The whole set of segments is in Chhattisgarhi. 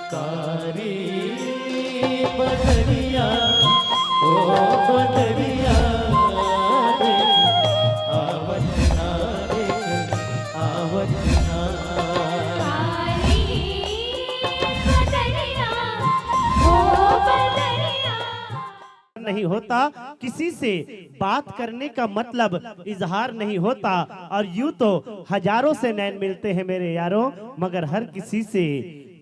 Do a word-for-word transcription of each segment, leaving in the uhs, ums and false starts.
कारी बदरिया, ओ बदरिया रे, आवत ना रे, आवत ना। कारी बदरिया, ओ बदरिया। नहीं होता किसी से बात करने का मतलब इजहार नहीं होता। और यूं तो हजारों से नैन मिलते हैं मेरे यारों, मगर हर किसी से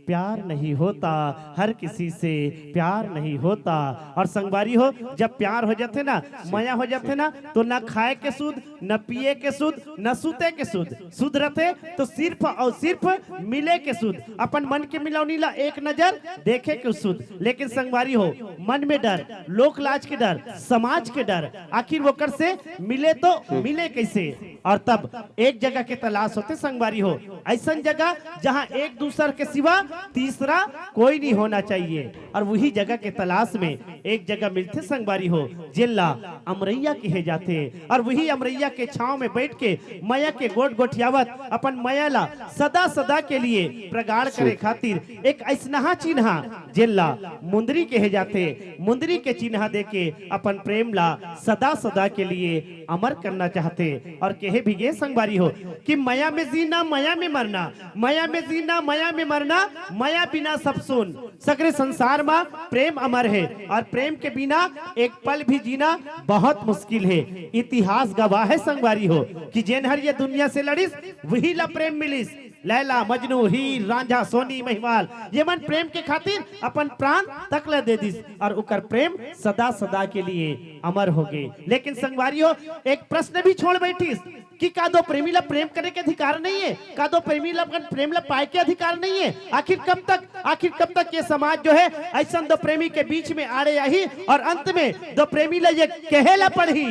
प्यार नहीं होता, हर किसी से प्यार नहीं होता। और संगवारी हो, जब प्यार हो जाथे ना, मया हो जाथे ना, तो ना खाए के सुध, न पिए के सुध, न सूते के सुध। सुध रथे तो सिर्फ और सिर्फ मिले के सुध, अपन मन के मिलौनी ला एक नजर देखे के सुध। लेकिन संगवारी हो, मन में डर, लोक लाज के डर, समाज के डर, आखिर वोकर से मिले तो मिले कैसे? और तब एक जगह के तलाश होथे संगवारी हो, ऐसन जगह जहाँ एक दूसर के सिवा तीसरा कोई नहीं होना चाहिए। और वही जगह के तलाश में एक जगह मिलथे संगवारी हो, जेला अमरैया कहे जाथे। और वही अमरैया के छांव में बैठ के मया के गोठ गोठियावत अपन मया ला सदा सदा के लिए प्रगाढ़ करे खातिर एक ऐसनहा चिन्हा, जेला मुंदरी कहे जाथे, मुंदरी के चिन्हा देके अपन प्रेम ला सदा सदा के लिए अमर करना चाहथे। और कहे भी गे संगवारी हो कि मया में जीना, मया में मरना, मया में जीना, मया में मरना, मया बिना सब सुन। सगरे संसार मा प्रेम अमर हे और प्रेम के बिना एक पल भी जीना बहुत मुश्किल हे। इतिहास गवाह हे संगवारी हो कि जेन हर ये दुनिया से लड़िस, वही ला प्रेम मिलिस। लैला, मजनू, हीर, रांझा, सोनी, महिवाल, ये मन प्रेम के खातिर अपन प्राण तक ला दे दिस और उकर प्रेम सदा सदा के लिए अमर हो गे। लेकिन संगवारी हो, एक प्रश्न भी छोड़ बैठिस कि का दो प्रेमी ला प्रेम करे के अधिकार नहीं है? का दो प्रेमी ला अपन प्रेम ला पाए के अधिकार नहीं है? आखिर कब तक, आखिर कब तक ये समाज जो है ऐसन दो प्रेमी के बीच में आड़े आही और अंत में दो प्रेमी ला ये कहे ला पड़ही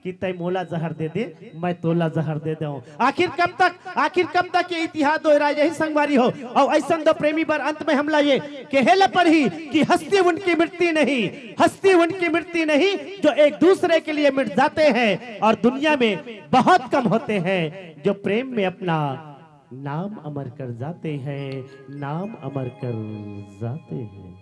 कि तै मोला जहर दे दे, मैं तोला जहर दे दऊं। आखिर कब तक, आखिर कब तक ये इतिहास दोहराए जाही संगवारी हो? और ऐसन दो प्रेमी बर अंत में हमला ये कहे ला पड़ही कि हस्ती उनकी मिटती नहीं, हस्ती उनकी मिटती नहीं जो एक दूसरे के लिए मिट जाते हैं। और दुनिया में बहुत कम होते हैं जो प्रेम में अपना नाम अमर कर जाते हैं, नाम अमर कर जाते हैं।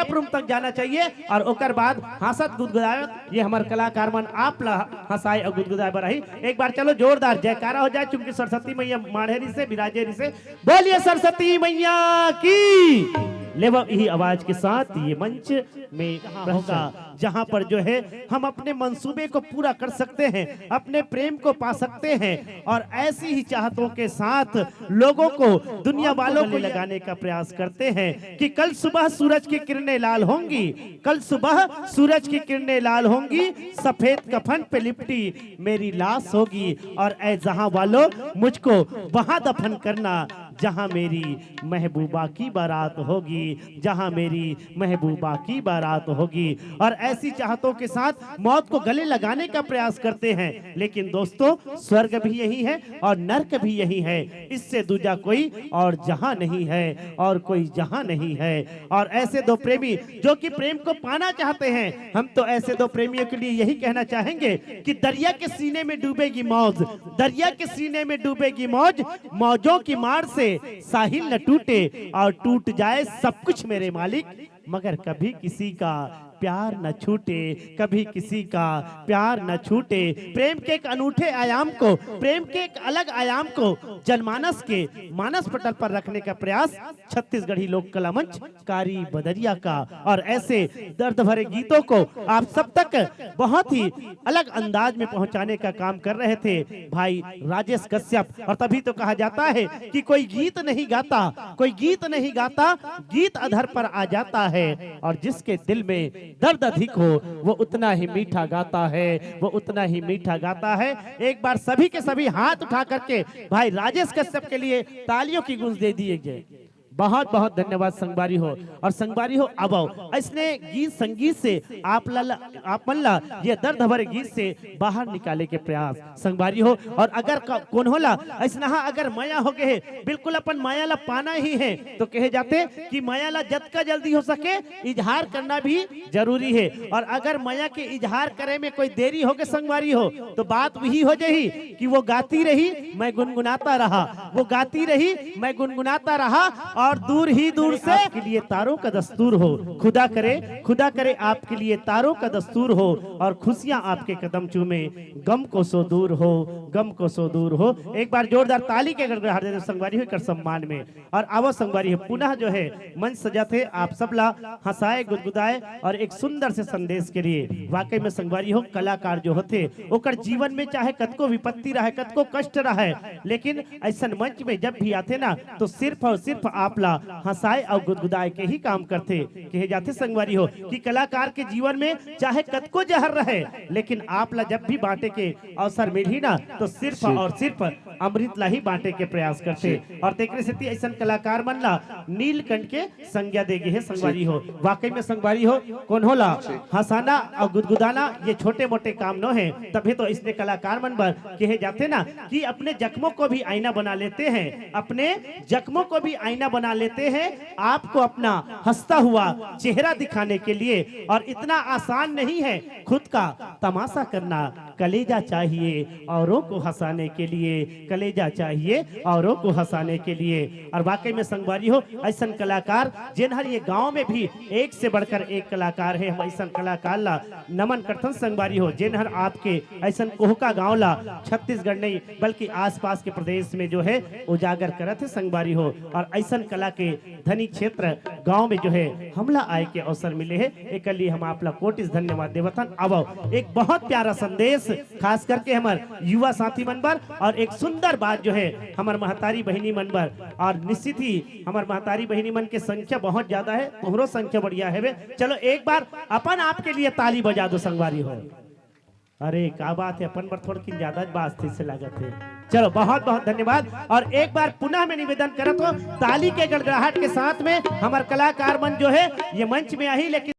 रूम तक जाना चाहिए और ओकर बाद हंसत गुदगुदावत ये हमर कलाकार मन आप ला हंसाए और गुदगुदाए बर आही। एक बार चलो जोरदार जयकारा हो जाए, चूंकि सरस्वती मैया माढ़े रिसे, विराजे रिसे। बोलिए सरस्वती मैया की। लेवो यही आवाज के साथ ये मंच में जहाँ होगा, जहाँ पर जो है हम अपने मंसूबे को पूरा कर सकते हैं, अपने प्रेम को पा सकते हैं और ऐसी ही चाहतों के साथ लोगों को, दुनिया वालों को लगाने का प्रयास करते हैं कि कल सुबह सूरज की किरणें लाल होंगी, कल सुबह सूरज की किरणें लाल होंगी, सफेद कफन पे लिपटी मेरी लाश होगी। और ऐ जहां वालों, मुझको वहां दफन करना जहां मेरी महबूबा की बारात होगी, जहां मेरी महबूबा की बारात होगी। और ऐसी चाहतों के साथ मौत को गले लगाने का प्रयास करते हैं। लेकिन दोस्तों, स्वर्ग भी यही है और नर्क भी यही है। इससे दूजा कोई और जहां नहीं है, और कोई जहां नहीं है। और ऐसे दो प्रेमी जो कि प्रेम को पाना चाहते हैं, हम तो ऐसे दो प्रेमियों के लिए यही कहना चाहेंगे कि दरिया के सीने में डूबेगी मौज, दरिया के सीने में डूबेगी मौज, मौजों की मार से साहिल न टूटे और टूट जाए सब कुछ मेरे मालिक, मगर कभी किसी का प्यार न छूटे, कभी किसी का प्यार न छूटे। प्रेम के एक अनूठे आयाम को, प्रेम के एक अलग आयाम को जनमानस के मानस पटल पर रखने का प्रयास छत्तीसगढ़ी लोक कला मंच कारी बदरिया का। और ऐसे दर्द भरे गीतों को आप सब तक बहुत ही अलग अंदाज में पहुंचाने का काम कर रहे थे भाई राजेश कश्यप। और तभी तो कहा जाता है कि कोई गीत नहीं गाता, कोई गीत नहीं गाता, गीत अधर पर आ जाता है। और जिसके दिल में दर्द अधिक हो, वो उतना ही मीठा गाता है, वो उतना ही मीठा गाता है। एक बार सभी के सभी हाथ उठा करके भाई राजेश कश्यप के लिए तालियों की गूंज दे दिए जाए। बहुत बहुत धन्यवाद संगवारी हो। और संगवारी हो, अब आओ, ऐसने गीत संगीत से आप ला, आप मन ला ये दर्द भरे गीत से बाहर निकाले के प्रयास संगवारी हो। और अगर क-, कोनो ला ऐसनहा अगर मया हो गए हे, बिल्कुल अपन मया ला पाना ही है, तो कहे जाते कि मया ला जतका जल्दी हो सके इजहार करना भी जरूरी है। और अगर मया के इजहार करे में कोई देरी हो के संगवारी हो, तो बात वही हो जाही कि वो गाती रही, मैं गुनगुनाता रहा, वो गाती रही, मैं गुनगुनाता रहा। और और दूर ही दूर से आपके लिए तारों का दस्तूर हो। खुदा करे, खुदा करे आपके लिए तारों का दस्तूर हो और खुशियां आपके कदम चूमे। गम को सो दूर हो, गम को सो दूर हो। एक बार जोरदार ताली के गड़गड़ाहट दे दो संगवारी हो एकर सम्मान में। और आवो संगवारी हो, पुनः जो है मंच सजाथे आप सब ला हंसाए, गुदगुदाए और एक सुंदर से संदेश के लिए। वाकई में संगवारी हो, कलाकार जो होथे ओकर जीवन में चाहे कतको विपत्ति रहे, कतको कष्ट रहे, लेकिन ऐसन मंच में जब भी आथे ना, तो सिर्फ और सिर्फ आप ला हंसाए और गुदगुदाए के ही काम करथे। कहे जाथे संगवारी हो कि कलाकार के जीवन में चाहे कतको जहर रहे, लेकिन आप ला जब भी बांटे के अवसर मिलही ना, तो सिर्फ और सिर्फ अमृत ला ही बांटे के प्रयास करथे। और तेकरे सेती ऐसन कलाकार मन ला नीलकंठ के संज्ञा दे गे हे संगवारी हो। वाकई में संगवारी हो, कोनो ला हंसाना और गुदगुदाना ये छोटे मोटे काम नो है, तभी तो इसने कलाकार मन बर कहे जाथे ना कि अपने जख्मों को भी आईना बना लेते हैं, अपने जख्मों को भी आईना बना लेते हैं, आपको अपना हंसता हुआ चेहरा दिखाने के लिए। और इतना आसान नहीं है खुद का तमाशा करना, कलेजा चाहिए औरों को हंसाने के लिए, कलेजा चाहिए औरों को हंसाने के लिए। और वाकई में संगवारी हो, ऐसन कलाकार जेन हर ये गांव में भी एक से बढ़कर एक कलाकार है, हम ऐसन कलाकार ला नमन करथन संगवारी हो, जेन हर आपके ऐसन कोहका गांव ला छत्तीसगढ़ नहीं बल्कि आसपास के प्रदेश में जो है उजागर करत है संगवारी हो। और ऐसन कला के धनी क्षेत्र गांव में जो है हमला आए के अवसर मिले है, एकर लिए हम आप ला कोटिस धन्यवाद देवत हन। अब एक बहुत प्यारा संदेश खास करके हमर युवा साथी मन बर और एक सुंदर बात जो है हमर महतारी बहिनी मन बर। और निश्चित ही हमर महतारी बहिनी मन के संख्या बहुत ज्यादा है, तोहरो संख्या बढ़िया है। चलो एक बार अपन आपके लिए ताली बजा दो संगवारी हो। अरे का बात है, अपन बर थोड़किन ज्यादा बात थी से लागत है। चलो बहुत बहुत धन्यवाद। और एक बार पुनः मैं निवेदन करत हो ताली के गड़गड़ाहट के साथ में हमर कलाकार मन जो है ये मंच में आही, लेकिन